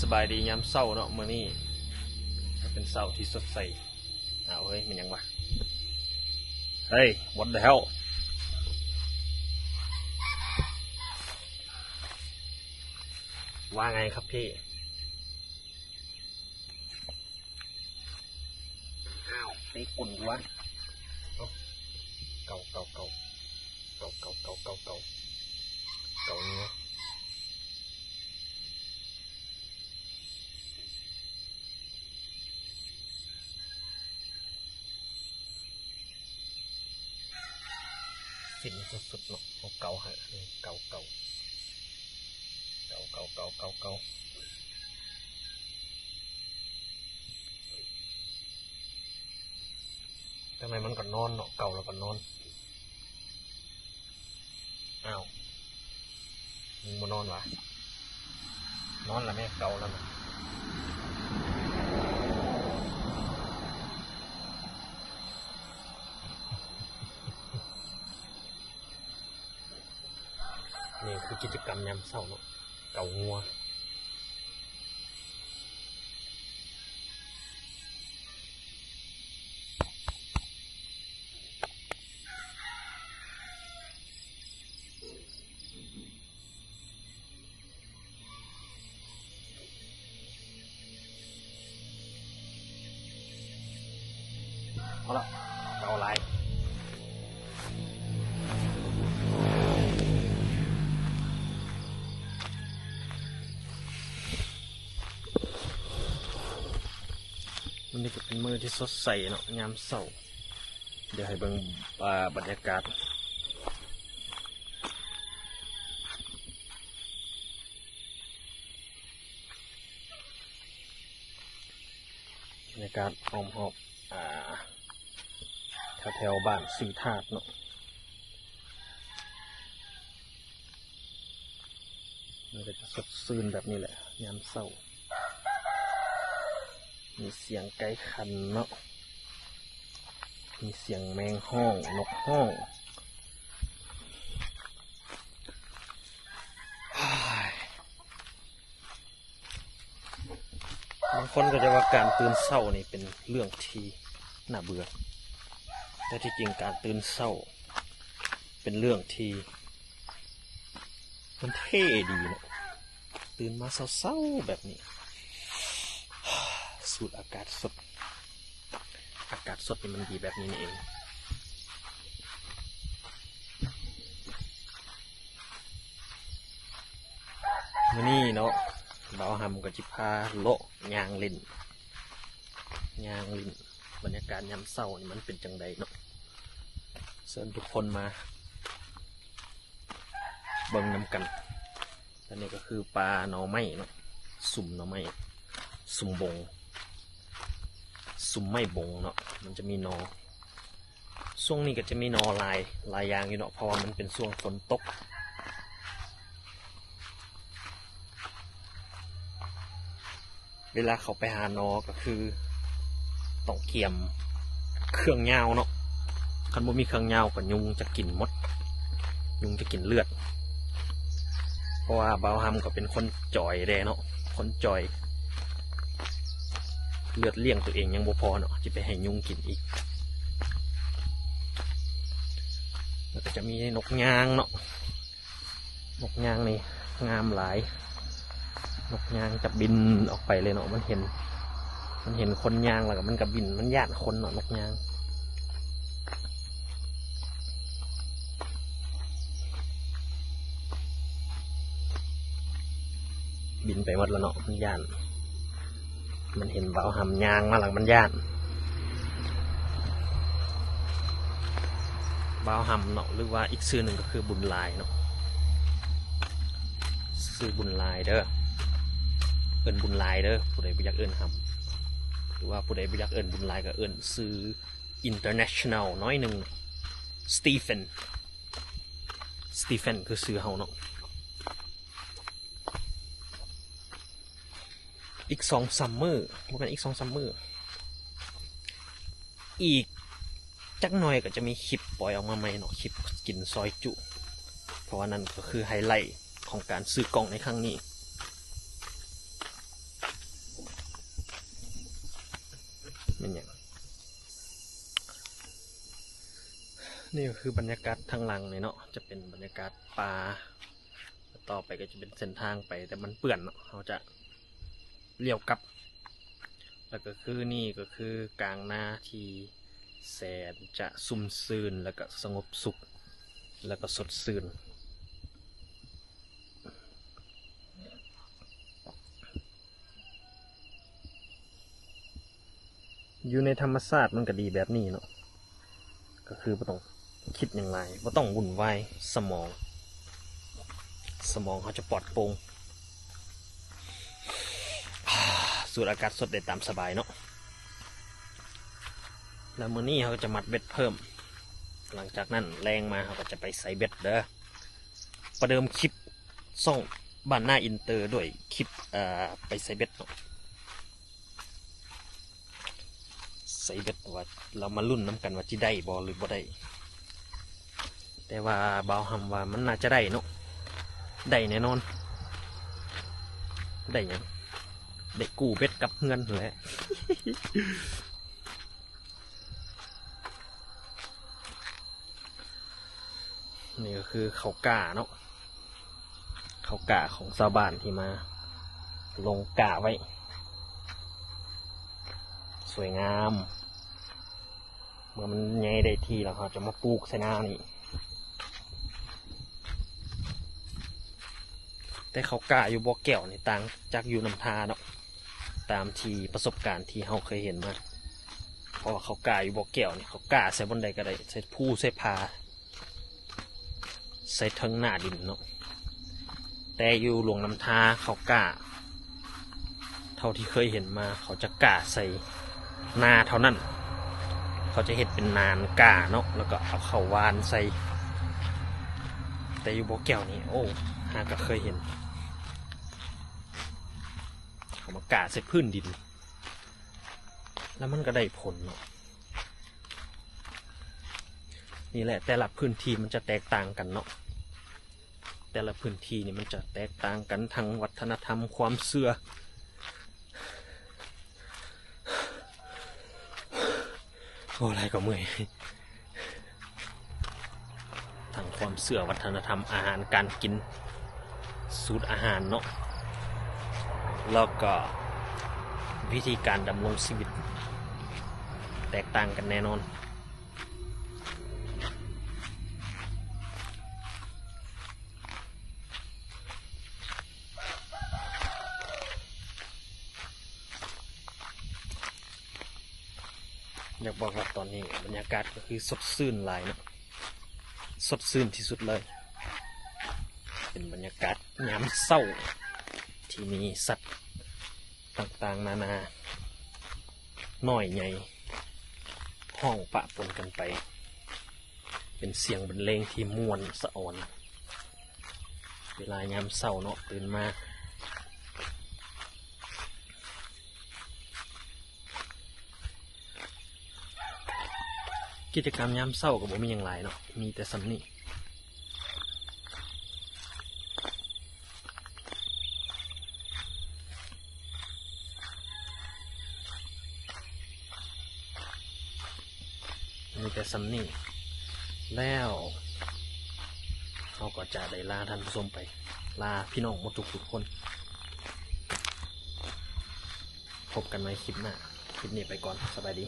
ສະບາຍດີຍາມເຊົ້າເນາະ ມື້ນີ້ເປັນເຊົ້າທີ່ສົດໃສ. ອ້າວ ເຮີ້ຍ ແມ່ນຫຍັງວະ? ເຮີ້ຍ what the hell? ວ່າໄງຄັບພີ່? ອ້າວ ເຕະກົ້ນກູວະ. ເອົ້າ ເກົາ ເກົາ ເກົາ ເກົາ ເກົາ ເກົາ ເກົາ ເກົາ ເກົາເງືອ. ສິ້ນສຸດໆເນາະ ເຮົາເກົາໃຫ້ ເກົາ ເກົາ ເກົາ ເກົາ ເກົາ ເກົາ ເກົາ. ຈັ່ງໃດມັນກໍນອນເນາະ ເກົາແລ້ວກໍນອນ. ອ້າວ ມຶງບໍ່ນອນຫວາ? ນອນລະແມ່ ເກົາແລ້ວນະ. ນີ້ຄືກິດຈະກຳຍາມເຊົ້າເນາະ ເກົາງົວ. ເອົາລະ ເອົາຫຼາຍ. ມື້ນີ້ກໍເປັນມື້ທີ່ສົດໃສເນາະ ຍາມເຊົ້າ. ດຽວໃຫ້ເບິ່ງ ອ່າ ບັນຍາກາດ ບັນຍາກາດອ້ອມຮອບ ອ່າ ແຖວໆ ບ້ານສີທາດເນາະ. ມັນກໍຈະສົດຊື່ນແບບນີ້ແຫຼະຍາມເຊົ້າ. ມີສຽງໄກ່ຂັນເນາະ ມີສຽງແມງຮ້ອງ ນົກຮ້ອງ. ບາງຄົນກໍຈະວ່າການຕື່ນເຊົ້ານີ້ເປັນເລື່ອງທີ່ໜ້າເບື່ອ ແຕ່ທີ່ຈິງການຕື່ນເຊົ້າເປັນເລື່ອງທີ່ມັນເທ່ດີເນາະ. ຕື່ນມາເຊົ້າໆ ແບບນີ້ ສູດອາກາດສົດ ອາກາດສົດນີ້ມັນດີແບບນີ້ນີ້ເອງ. ມື້ນີ້ເນາະ ບ່າວຫຳກໍຊິພາເລາະຍ່າງຫຼິ້ນ ຍ່າງຫຼິ້ນ ບັນຍາກາດຍາມເຊົ້ານີ້ມັນເປັນຈັ່ງໃດເນາະ ເຊີນທຸກຄົນມາເບິ່ງນຳກັນ. ອັນນີ້ກໍຄືປ່າໜໍ່ໄມ້ເນາະ ສຸມໜໍ່ໄມ້ ສຸມບົງ ສຸມໄມ້ບົງເນາະ ມັນຈະມີໜໍ່ ຊ່ວງນີ້ກໍຈະມີໜໍ່ຫຼາຍ ຫຼາຍຢ່າງຢູ່ເນາະ ເພາະວ່າມັນເປັນຊ່ວງຝົນຕົກ. ເວລາເຂົ້າໄປຫາໜໍ່ກໍຄືຕ້ອງກຽມເຄື່ອງຍາວເນາະ ຄັນບໍ່ມີເຄື່ອງຍາວກໍຍຸງຈະກິນໝົດ ຍຸງຈະກິນເລືອດ ເພາະວ່າບ່າວຫຳກໍເປັນຄົນຈ່ອຍແດ່ເນາະ ຄົນຈ່ອຍ ເລືອດລ້ຽງຕົວເອງຍັງບໍ່ພໍເນາະ ຊິໄປໃຫ້ຍຸງກິນອີກ. ແລ້ວກໍຈະມີນົກຍາງເນາະ ນົກຍາງນີ້ງາມຫຼາຍ ນົກຍາງຈະບິນອອກໄປເລີຍເນາະ ມັນເຫັນ ມັນເຫັນຄົນຍ່າງແລ້ວກໍມັນກໍບິນ ມັນຢ້ານຄົນເນາະ ນົກຍາງ ບິນໄປໝົດແລ້ວເນາະ ມັນຢ້ານ. ມັນເຫັນບ່າວຫຳຍ່າງມາຫຼັງມັນຢ້ານ. ບ່າວຫຳເນາະ ຫຼືວ່າອີກຊື່ໜຶ່ງກໍຄືບຸນຫຼາຍເນາະ ຊື່ບຸນຫຼາຍເດີ ເອີ້ນບຸນຫຼາຍເດີ ຜູ້ໃດບໍ່ຢາກເອີ້ນຫຳ ຫຼືວ່າຜູ້ໃດບໍ່ຢາກເອີ້ນບຸນຫຼາຍກໍເອີ້ນຊື່ international ໜ້ອຍໜຶ່ງ Stephen Stephen ຄືຊື່ເຮົາເນາະ. ອີກສອງສາມມື້ ບໍ່ແມ່ນອີກສອງສາມມື້ ອີກຈັກໜ່ອຍກໍຈະມີຄລິບປ່ອຍອອກມາໃໝ່ເນາະ ຄລິບກິນຊອຍຈຸ ເພາະວ່ານັ້ນກໍຄືໄຮໄລຂອງການຊື້ກ້ອງໃນຄັ້ງນີ້. ຫຍັງ. ນີ້ກໍຄືບັນຍາກາດທາງຫຼັງນີ້ເນາະ ຈະເປັນບັນຍາກາດປ່າ ຕໍ່ໄປກໍຈະເປັນເສັ້ນທາງໄປ ແຕ່ມັນເປື້ອນເນາະ ເຮົາຈະລ້ຽວກັບ. ແລ້ວກໍຄືນີ້ກໍຄືກາງນາທີ່ແສນຈະຊຸ່ມຊື່ນ ແລ້ວກໍສະຫງົບສຸກ ແລ້ວກໍສົດຊື່ນ. ຢູ່ໃນທຳມະຊາດມັນກໍດີແບບນີ້ເນາະ ກໍຄືບໍ່ຕ້ອງຄິດຫຍັງຫຼາຍ ບໍ່ຕ້ອງວຸ່ນວາຍສະໝອງ ສະໝອງເຮົາຈະປອດໂປ່ງ ສູດອາກາດສົດໄດ້ຕາມສະບາຍເນາະ. ແລ້ວມື້ນີ້ເຮົາກໍຈະມັດເບັດເພີ່ມ ຫຼັງຈາກນັ້ນແລງມາເຮົາກໍຈະໄປໃສ່ເບັດເດີ. ປະເດີມຄລິບຊ່ອງບ້ານນາອິນເຕີດ້ວຍຄລິບ ເອີ ໄປໃສ່ເບັດເນາະ ໃສ່ເບັດວ່າ ລະມາລຸ້ນນຳກັນວ່າຊິໄດ້ບໍ່ ຫຼື ບໍ່ໄດ້. ແຕ່ວ່າບ່າວຫຳວ່າມັນໜ້າຈະໄດ້ເນາະ ໄດ້ແນ່ນອນ. ໄດ້ຫຍັງ? ໄດ້ກູ້ເບັດກັບເຮືອນຫັ້ນແຫຼະ. ນີ້ກໍຄືເຂົ້າກ້າເນາະ ເຂົ້າກ້າຂອງຊາວບ້ານທີ່ມາລົງກ້າໄວ້ ສວຍງາມ. ເມື່ອມັນໃຫຍ່ໄດ້ທີ່ແລ້ວ ເຮົາຈະມາປູກໃສ່ນານີ້. ແຕ່ເຂົ້າກ້າຢູ່ບໍ່ແກ້ວນີ້ຕ່າງຈາກຢູ່ນ້ຳທາເນາະ ຕາມທີ່ປະສົບການທີ່ເຮົາເຄີຍເຫັນມາ ເພາະວ່າເຂົ້າກ້າຢູ່ບໍ່ແກ້ວນີ້ ເຂົາກ້າໃສ່ບ່ອນໃດກໍໄດ້ ໃສ່ພູໃສ່ຜາ ໃສ່ເທິງໜ້າດິນເນາະ. ແຕ່ຢູ່ຫຼວງນ້ຳທາເຂົາກ້າ ເທົ່າທີ່ເຄີຍເຫັນມາ ເຂົາຈະກ້າໃສ່ນາເທົ່ານັ້ນ ເຂົາຈະເຮັດເປັນນານກ້າເນາະ ແລ້ວກໍເອົາເຂົ້າຫວ່ານໃສ່. ແຕ່ຢູ່ບໍ່ແກ້ວນີ້ ໂອ້ ຫາກໍເຄີຍເຫັນ ເຂົາມາກ້າໃສ່ພື້ນດິນ ແລ້ວມັນກໍໄດ້ຜົນເນາະ. ນີ້ແຫຼະ ແຕ່ລະພື້ນທີ່ມັນຈະແຕກຕ່າງກັນເນາະ ແຕ່ລະພື້ນທີ່ນີ້ມັນຈະແຕກຕ່າງກັນ ທັງວັດທະນະທຳ ຄວາມເຊື່ອ ໂອ້ ຫຼາຍກໍເມື່ອຍ. ທັງຄວາມເຊື່ອ ວັດທະນະທຳ ອາຫານການກິນ ສູດອາຫານເນາະ ແລ້ວກໍວິທີການດຳລົງຊີວິດແຕກຕ່າງກັນແນ່ນອນ. ຢາກບອກວ່າຕອນນີ້ບັນຍາກາດກໍຄືສົດຊື່ນຫຼາຍເນາະ ສົດຊື່ນທີ່ສຸດເລີຍ. ເປັນບັນຍາກາດຍາມເຊົ້າທີ່ມີສັດຕ່າງໆນານາ ນ້ອຍໃຫຍ່ ຮ້ອງປະປົນກັນໄປ ເປັນສຽງບັນເລງທີ່ມ່ວນສະອອນ ເວລາຍາມເຊົ້າເນາະ ຕື່ນມາ. ກິດຈະກຳຍາມເຊົ້າກໍບໍ່ມີຫຍັງຫຼາຍເນາະ ມີແຕ່ສ່ຳນີ້ ມີແຕ່ສ່ຳນີ້ ແລ້ວເຮົາກໍຈະໄດ້ລາທ່ານຜູ້ຊົມໄປ ລາພີ່ນ້ອງໝົດທຸກໆຄົນ. ພົບກັນໃໝ່ຄລິບໜ້າ ຄລິບນີ້ໄປກ່ອນ ສະບາຍດີ.